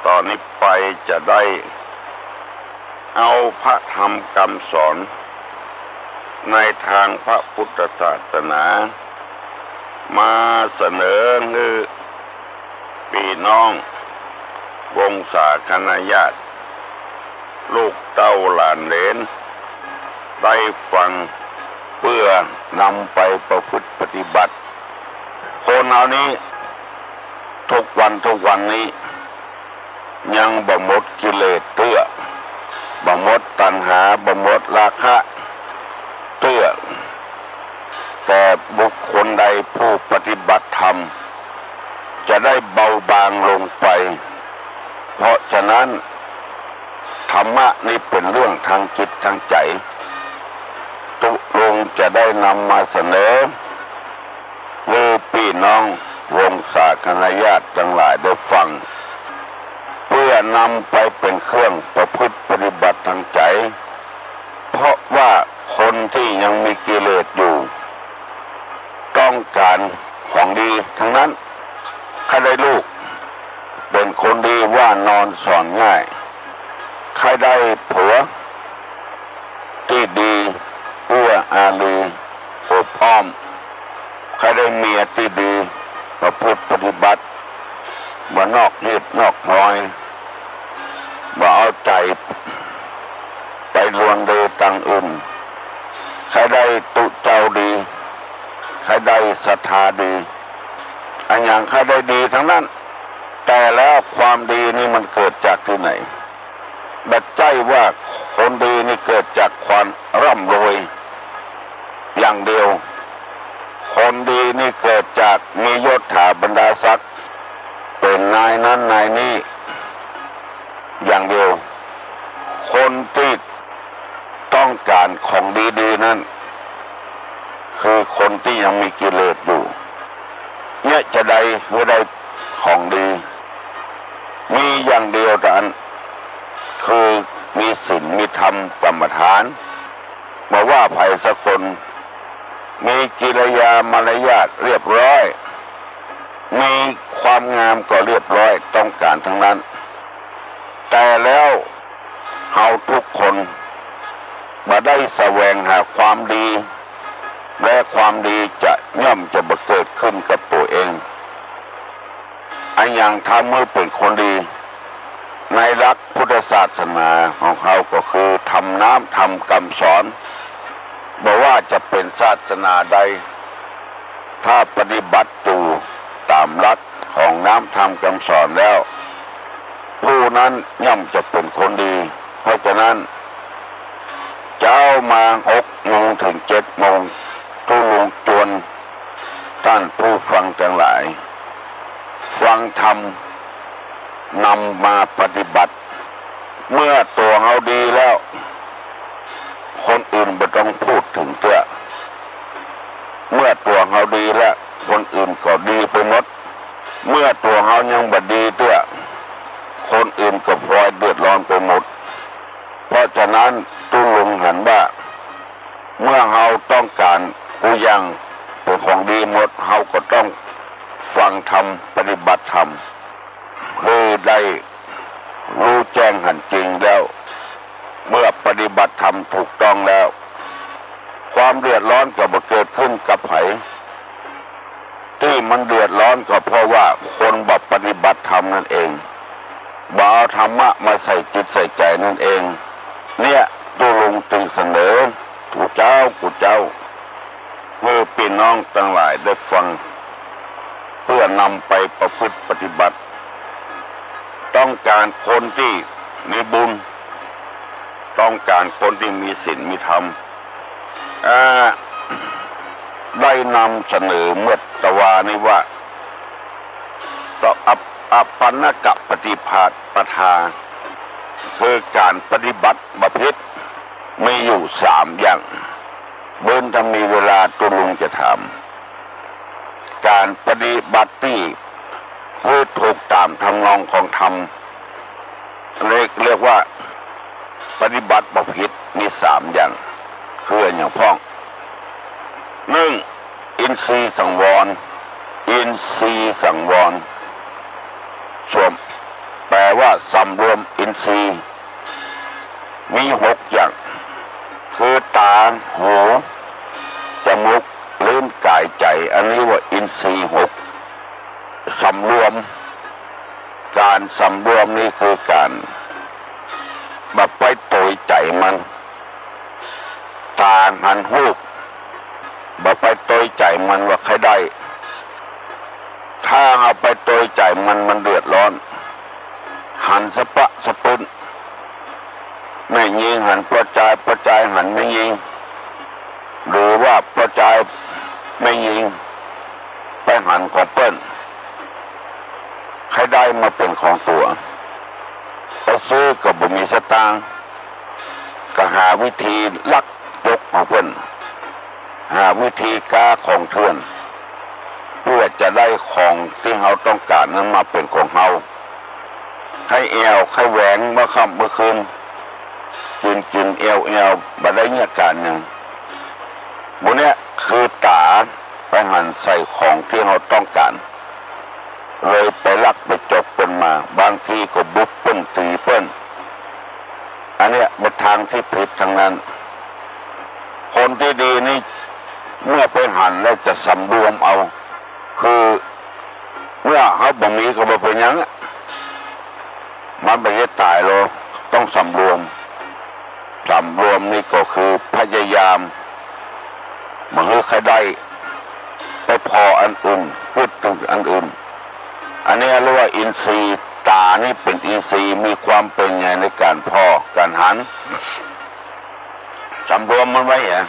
ต่อนี้ไปจะได้เอาพระธรรมกำสอนในตางพระพุทธศาสนา มาเสนอหื้อปี้น้องวงศาคณาญาติ ลูกเต้าหลานเหลน ได้ฟังเพื่อนำไปประพฤติปฏิบัติ คนเฮานี้ ทุกวันทุกวันนี้ ยังบ่หมดกิเลสเตื้อ บ่หมดตัณหา บ่หมดราคะเตื้อ แต่บุคคลใดผู้ปฏิบัติธรรม จะได้เบาบางลงไป เพราะฉะนั้น ธรรมะนี้เป๋นเรื่องตางจิตตางใจ๋ ตุ๊ลุงจะได้นำมาเสนอหื้อปี้น้องวงศาคณาญาติตังหลายได้ฟัง เปื้อนำไปเป๋นเครื่องประพฤติปฏิบัติตางใจ๋ เพราะว่าคนตี้ยังมีกิเลสอยู่ ต้องก๋านของดีตังนั้น ใค่ได้ลูกเป๋นคนดี ว่านอนสอนง่าย ใค่ได้ผัวตี้ดี เอื้ออารี อบอ้อม ใค่ได้เมียตี้ดี ประพฤติปฏิบัติ บ่นอกรีดนอกฮอย บ่เอาใจ๋ไปลวนเลตางอื่น ใค่ได้ตุ๊เจ้าดี ใค่ได้ศรัทธาดี อะหยังใค่ได้ดีตังนั้น แต่แล้วความดีนี้มันเกิดจากตี้ไหน บ่ใจ้ว่าคนดีนี้เกิดจากความร่ำรวยอย่างเดียว คนดีนี้เกิดจากมียศถาบรรดาศักดิ์ เป๋นนายนั้นนายนี้อย่างเดียว คนตี้ต้องก๋านของดีๆ นั้น คือคนตี้ยังมีกิเลสอยู่ เนี่ยจะได้ หื้อได้ของดี มีอย่างเดียวเต้าอั้น คือมีศีลมีธรรมกรรมฐาน บ่ว่าใผสักคน มีกิริยามารยาทเรียบร้อย มีความงามก็เรียบร้อย ต้องก๋านตังนั้น แต่แล้วเฮาทุกคนบ่ได้แสวงหาความดี และความดีจะย่อมจะบ่เกิดขึ้นกับตั๋วเอง อะหยังทำหื้อเป๋นคนดี ในหลักพุทธศาสนาของเฮาก็คือธรรมน้ำธรรมกำสอน บ่ว่าจะเป๋นศาสนาใด ถ้าปฏิบัติอยู่ต๋ามหลักของน้ำธรรมกำสอนแล้ว ผู้นั้นย่อมจะเป๋นคนดี เพราะฉะนั้น เจ๊ามาหกโมงเถิงเจ็ดโมง ตุ๊ลุงจวนต้านผู้ฟังตังหลาย ฟังธรรม นำมาปฏิบัติ เมื่อตั๋วเฮาดีแล้ว คนอื่นบ่ต้องพูดเถิงเตื้อ เมื่อตั๋วเฮาดีแล้ว คนอื่นก็ดีไปหมด เมื่อตั๋วเฮายังบ่ดีเตื้อ คนอื่นก็ปลอยเดือดร้อนไปหมด เพราะฉะนั้นตุ๊ลุงหันว่า เมื่อเฮาต้องก๋านกู้อย่างเป๋นของดีหมด เฮาก็ต้องฟังธรรม ปฏิบัติธรรม หื้อได้ฮู้แจ้งหันจริงแล้ว เมื่อปฏิบัติธรรมถูกต้องแล้ว ความเดือดร้อนก็บ่เกิดขึ้นกับใผ ตี้มันเดือดร้อนก็เพราะว่าคนบ่ปฏิบัติธรรมนั้นเอง บ่เอาธรรมะมาใส่จิตใส่ใจ๋นั้นเอง เนี่ยตุ๊ลุงจึงเสนอกู้เจ๊ากู้เจ๊า หื้อปี้น้องตังหลายได้ฟัง เปื้อนำไปประพฤติปฏิบัติ ต้องก๋านคนตี้มีบุญ ต้องก๋านคนตี้มีศีลมีธรรม อ่า ได้นำเสนอเมื่อตะวานี้ว่า ต่ออัป อัปปนกปฏิปทา คือก๋านปฏิบัติบ่ผิด มีอยู่สามอย่าง เบิ่งถ้ามีเวลาตุ๊ลุงจะถาม ก๋านปฏิบัติตี้ คือถูกต๋ามทำนองของธรรม เรียก เรียกว่าปฏิบัติบ่ผิด มีสามอย่าง คืออะหยังพ่อง นึ่ง อินทรีย์สังวร อินทรีย์สังวร สวม แปลว่าสำรวมอินทรีย์ มีหกอย่าง คือต๋า หู จมูก ลิ้น ก๋าย ใจ๋ อันนี้ว่าอินทรีย์หก สำรวม ก๋านสำรวมนี้คือก๋านบ่ไปโตยใจ๋มัน ต๋าหันฮูป บ่ไปโตยใจ๋มันว่าใค่ได้ ถ้าเอาไปโตยใจ๋มัน มันเดือดร้อน หันสะปะสะปึ๊น แม่ญิงหันป้อจาย ป้อจายหันแม่ญิง หรือว่าป้อจายแม่ญิงไปหันของเปิ้น ใค่ได้มาเป๋นของตั๋ว ไปซื้อก็บ่มีสตางค์ ก็หาวิธีลักจกของเปิ้น หาวิธีก๊าของเถื่อน เปื้อจะได้ของตี้เฮาต้องก๋านนั้นมาเป๋นของเฮา ใค่แอ่วใค่แหวงเมื่อค่ำเมื่อคืน กิ๋นกิ๋นแอ่วแอ่ว บ่ได้เยียะก๋านหยัง หมู่เนี้ยคือต๋าไปหันใส่ของตี้เฮาต้องก๋าน เลยไปลักไปจกเปิ้นมา บางทีก็บุกเปิ้นตี๋เปิ้น อันเนี้ยเป๋นตางตี้ผิดตังนั้น คนตี้ดีนี่เมื่อไปหันแล้วจะสำรวมเอา คือเมื่อเฮาบ่มีก็บ่เป๋นหยัง มันบ่ใจ้ต๋ายหรอก ต้องสำรวม สำรวมนี่ก็คือพยายามบ่หื้อใค่ได้ไปผ่ออันอื่น พูดเถิงอันอื่น อันนี้เรียกว่าอินทรีย์ ต๋านี่เป๋นอินทรีย์ มีความเป๋นใหญ่ในก๋านผ่อก๋านหัน สำรวมมันไว้อะ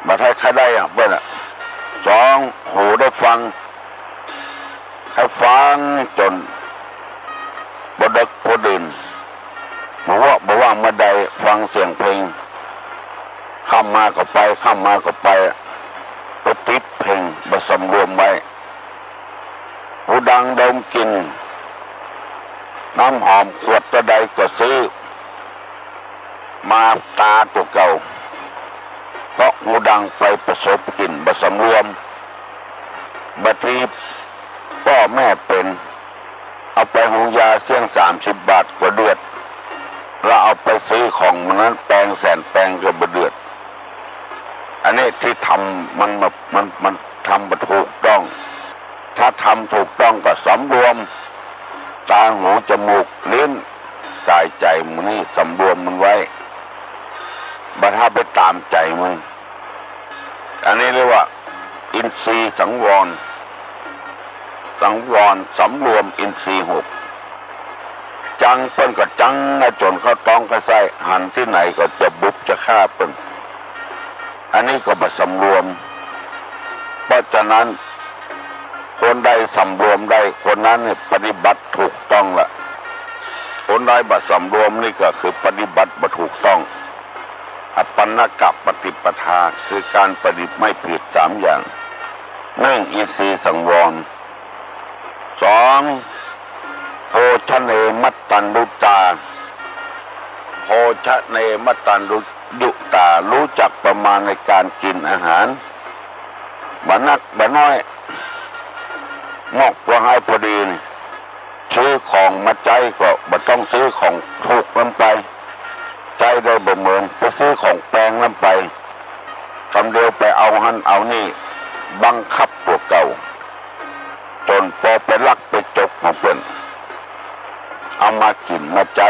บ่ใจ้ใค่ได้อะเปิ้นอะ สอง หูได้ฟัง ใค่ฟังจ๋นบ่ดึกบ่ดื่น บ่ว่าบ่ว่างเมื่อใดฟังเสียงเพลง ค่ำมาก็ไป ค่ำมาก็ไป ไปติดเพลง บ่สำรวมไว้ หูดังดมกลิ่น น้ำหอมขวดเต้าใดก็ซื้อ มาตาตั๋วเก่า เพราะหูดังไปประสบกลิ่นบ่สำรวม บางทีป้อแม่เป๋น เอาไปหุงยาเสี้ยงสามสิบบาทก็เดือด แล้วเอาไปซื้อของหมู่นั้นแปงแสนแปงก็บ่เดือด อันนี้ตี้ทำมัน มัน มันทำบ่ถูกต้อง ถ้าทำถูกต้องก็สำรวม ต๋า หู จมูก ลิ้น ก๋าย ใจ๋ หมู่นี้สำรวมมันไว้ บ่ใจ้ไปต๋ามใจ๋มัน อันนี้เรียกว่าอินทรีย์สังวร สังวร สำรวมอินทรีย์หก จังเปิ้นก็จังนะ จ๋นเข้าต๊องเข้าไส้ หันตี้ไหนก็จะบุกจะฆ่าเปิ้น อันนี้ก็บ่สำรวม เพราะฉะนั้น คนใดสำรวมได้ คนนั้นเนี่ยปฏิบัติถูกต้องละ คนใดบ่สำรวมนี่ก็คือปฏิบัติบ่ถูกต้อง อปัณณกปฏิปทา คือก๋านปฏิบัติไม่ผิดสามอย่าง หนึ่ง อินทรีย์สังวร สอง โภชเนมัตตัญญูตา โภชเนมัตตัญญูตา รู้จักประมาณในก๋านกิ๋นอาหาร บ่นักบ่น้อย งอกบ่หายพอดีนี่ ซื้อของมาใจ๊ก็บ่ต้องซื้อของถูกนำไป ใจ๊ได้บ่เหมือน ไปซื้อของแปงนำไป กำเดียวไปเอาหั้นเอานี่ บังคับตั๋วเก่า จ๋นปอไปลักไปจกของเปิ้น เอามากิ๋นมาใจ๊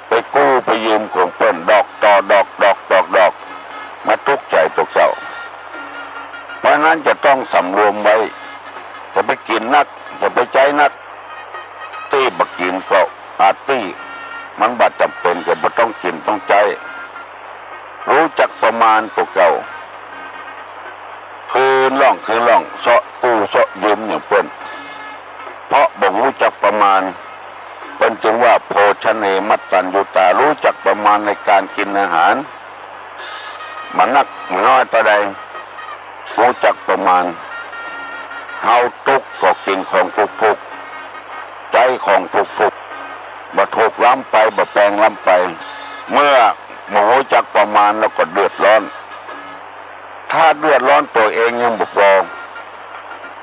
ไปกู้ไปยืมของเปิ้น ดอกต่อดอก ดอกต่อดอก มาตุ๊กข์ใจ๋ตั๋วเก่า เพราะฉะนั้นจะต้องสำรวมไว้ จะไปกิ๋นนัก จะไปใจ๊นัก ตี้บ่กิ๋นก็อาตี้ มันบ่จ๋ำเป๋นก็บ่ต้องกิ๋นต้องใจ๊ ฮู้จักประมาณตั๋วเก่า คืนร่องคืนร่อง เซาะกู้เซาะยืมอย่างเปิ้น เพราะบ่ฮู้จักประมาณ เปิ้นจึงว่าโภชเนมัตตัญญูตา ฮู้จักประมาณในก๋านกิ๋นอาหาร บ่นักบ่น้อยเต้าใด ฮู้จักประมาณ เฮาตุ๊กข์ก็กิ๋นของทุกข์ๆ ใจ๊ของทุกข์ๆ บ่ถูกล้ำไป บ่แปงล้ำไป เมื่อบ่ฮู้จักประมาณแล้วก็เดือดร้อน ถ้าเดือดร้อนตั๋วเองยังบ่ปอ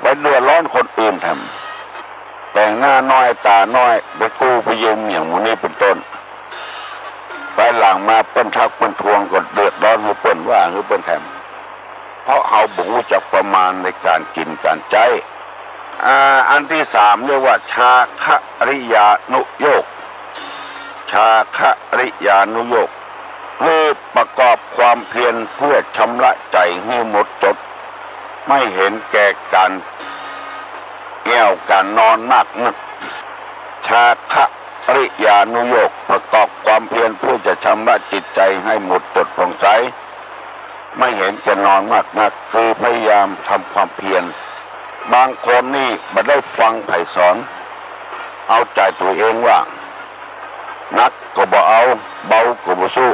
ไปเดือดร้อนคนอื่นแถม แป๋งหน้าน้อยต๋าน้อย ไปกู้ไปยืมอย่างหมู่นี้เป๋นต้น ภายหลังมาเปิ้นทักเปิ้นทวงก็เดือดร้อนหื้อเปิ้น ว่าหื้อเปิ้นแถม เพราะเฮาบ่ฮู้จักประมาณในก๋านกิ๋นก๋านใจ๊ อ่า อันตี้สามเรียกว่า ชาคริยานุโยค ชาคริยานุโยค คือประกอบความเพียรเพื่อชำระใจ๋หื้อหมดจด ไม่เห็นแก่ก๋านแอ่วก๋านนอนมากนัก ชาคริยานุโยค ประกอบความเพียรเพื่อจะชำระจิตใจ๋ให้หมดจดผ่องใส ไม่เห็นแก่นอนมากนัก คือพยายามทำความเพียร บางคนนี่บ่ได้ฟังใผสอน เอาใจ๋ตั๋วเองว่า หนักก็บ่เอา เบาก็บ่สู้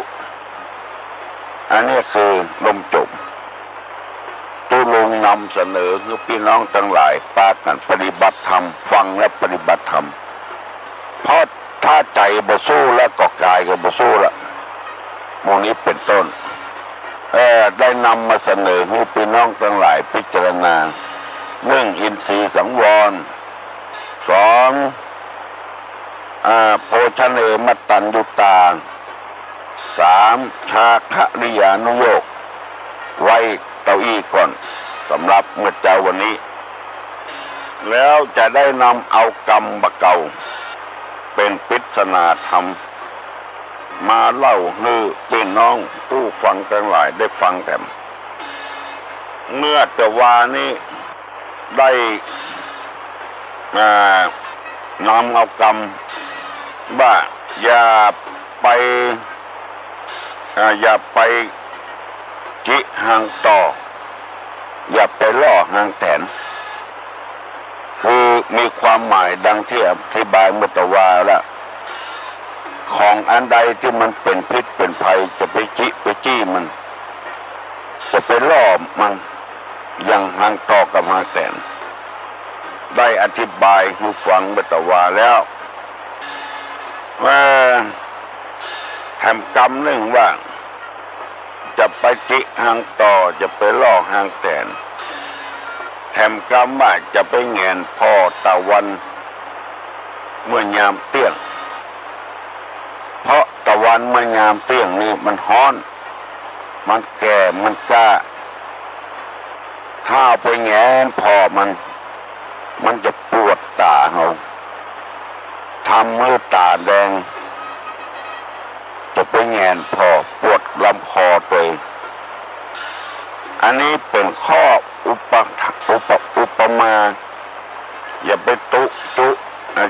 อันนี้คือลมจบ ตุ๊ลุงนำเสนอหื้อปี้น้องตังหลายปากั๋นปฏิบัติธรรม ฟังแล้วปฏิบัติธรรม เพราะถ้าใจ๋บ่สู้แล้วก็ก๋ายก็บ่สู้ละ หมู่นี้เป๋นต้น เอ่อ ได้นำมาเสนอหื้อปี้น้องตังหลายพิจารณา นึ่ง อินทรีย์สังวร สอง อ่า โภชเน มัตตัญญุตา สาม ชาคริยานุโยค ไว้เต้าอี้ก่อน สำหรับเมื่อเจ๊าวันนี้ แล้วจะได้นำเอากำบ่าเก่า เป๋นปริศนาธรรม มาเล่าหื้อปี้น้องผู้ฟังตังหลายได้ฟังแถม เมื่อตะวานี้ ได้ อ่า นำเอากำว่า อย่าไป อ่า อย่าไปจิฮังต่อ อย่าไปล่อฮังแตน คือมีความหมายดังตี้อธิบายเมื่อตะวาแล้ว ของอันใดตี้มันเป๋นพิษเป๋นภัย จะไปจิไปจี้มัน จะไปล่อมัน อย่างฮังต่อกับฮังแตน ได้อธิบายหื้อฟังเมื่อตะวาแล้ว เอ่อ แถมกำนึ่งว่า จะไปจิฮังต่อ จะไปล่อฮังแตน แถมกำว่าจะไปแหงนผ่อตะวันเมื่อยามเตี้ยง เพราะตะวันเมื่อยามเตี้ยงนี่มันฮ้อน มันแก่ มันกล้า ถ้าไปแหงนผ่อมัน มันจะปวดต๋าเฮา ทำหื้อต๋าแดง จะไปแหงนผ่อ ปวดลำคอตวย อันนี้เป๋นข้ออุปะ อุปะ อุปมา อย่าไปตุ๊จุ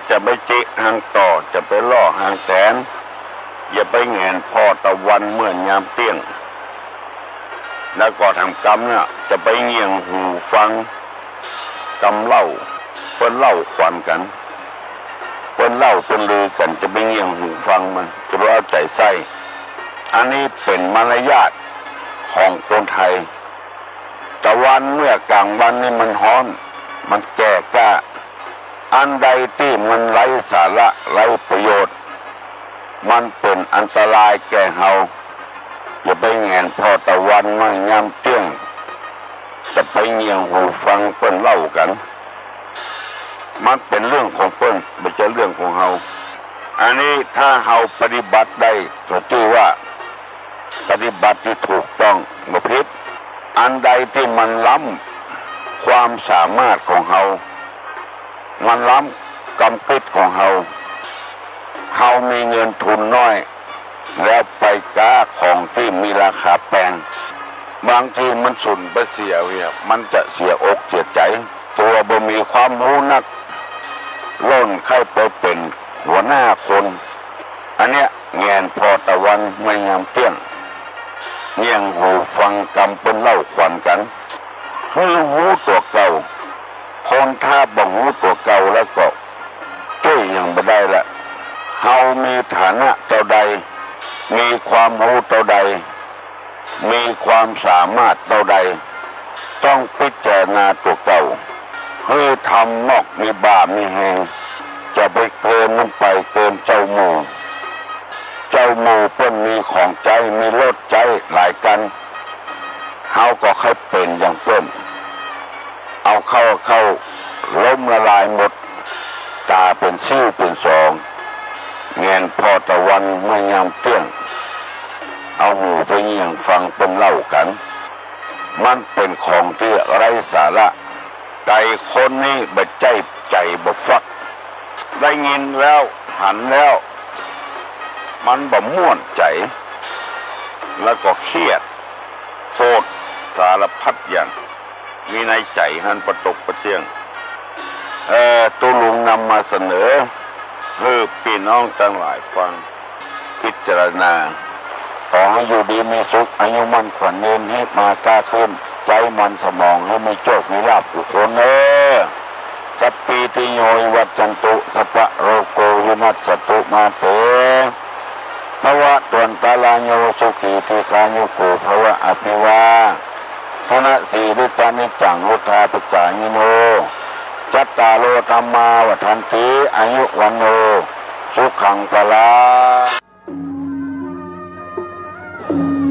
จะไปจิฮังต่อ จะไปล่อฮังแตน อย่าไปแหงนผ่อตะวันเมื่อยามเตี้ยง แล้วก็แถมกำเนี่ย จะไปเงี่ยงหูฟังกำเล่า เปิ้นเล่าขวัญกั๋น เปิ้นเล่าเปิ้นลือกั๋น จะไปเงี่ยงหูฟังมัน จะบ่เอาใจ๋ใส่ อันนี้เป๋นมารยาทของคนไทย ตะวันเมื่อกลางวันนี่มันฮ้อน มันแก่กล้า อันใดตี้มันไร้สาระ ไร้ประโยชน์ มันเป๋นอันตรายแก่เฮา อย่าไปแหงนผ่อตะวันเมื่อยามเตี้ยง จะไปเงี่ยงหูฟังเปิ้นเล่ากั๋น มันเป๋นเรื่องของเปิ้น บ่ใจ้เรื่องของเฮา อันนี้ถ้าเฮาปฏิบัติได้ ก็จื้อว่า ปฏิบัติตี้ถูกต้อง บ่ผิด อันใดตี้มันล้ำความสามารถของเฮา มันล้ำกำกึ๊ดของเฮา เฮามีเงินทุนน้อย แล้วไปก๊าของตี้มีราคาแปง บางทีมันสูญไปเสียเนี่ย มันจะเสียอกเสียใจ๋ ตั๋วบ่มีความฮู้นัก ล่นใค่ไปเป๋นหัวหน้าคน อันเนี้ยแหงนผ่อตะวันเมื่อยามเตี้ยง เงี่ยงหูฟังกำเปิ้นเล่าขวัญกั๋น หื้อฮู้ตั๋วเก่า คนถ้าบ่ฮู้ตั๋วเก่าแล้วก็จ้วยหยังบ่ได้ละ เฮามีฐานะเต้าใด มีความฮู้เต้าใด มีความสามารถเต้าใด ต้องพิจารณาตั๋วเก่า หื้อทำมอกมีบ่ามีแฮง จะไปเกินมันไปเกินเจ้าหมู่ เจ้าหมู่เปิ้นมีของใจ๊ มีรถใจ๊หลายกั๋น เฮาก็ใค่เป๋นอย่างเปิ้น เอาเข้า เข้าล้มละลายหมด ต๋าเป๋นซี้วเป๋นสอง แหงนผ่อตะวันเมื่อยามเตี้ยง เอาหูไปเงี่ยงฟังเปิ้นเล่ากั๋น มันเป๋นของตี้ไร้สาระ ไก่คนนี้บ่ใจ้ใจ๋บ่ฟัก ได้ยินแล้วหันแล้ว มันบ่ม่วนใจ๋ แล้วก็เครียด โกรธ สารพัดอย่าง มีในใจ๋หั้นปะตกปะเตี้ยง เอ่อ ตุ๊ลุงนำมาเสนอ หื้อปี้น้องตังหลายฟัง พิจารณา ขอหื้ออยู่ดีมีสุข อายุมั่นขวัญยืน ฮีบมาก้าขึ้น ใจ๊มันสมองหื้อมีโจคมีลาภกู้คนเน่อ สัพพีติโยวิวัชชันตุ สัพพะโรโควินัสสะตุมาเต ภะวะตวันตะราโย สุขีทีฆายุโกภะวะ อะภิวาทะนะสีลิสสะนิจจัง วุฑฒาปะจายิโน จัตตาโรธัมมาวัฑฒันติ อายุ วัณโณ สุขัง พะลัง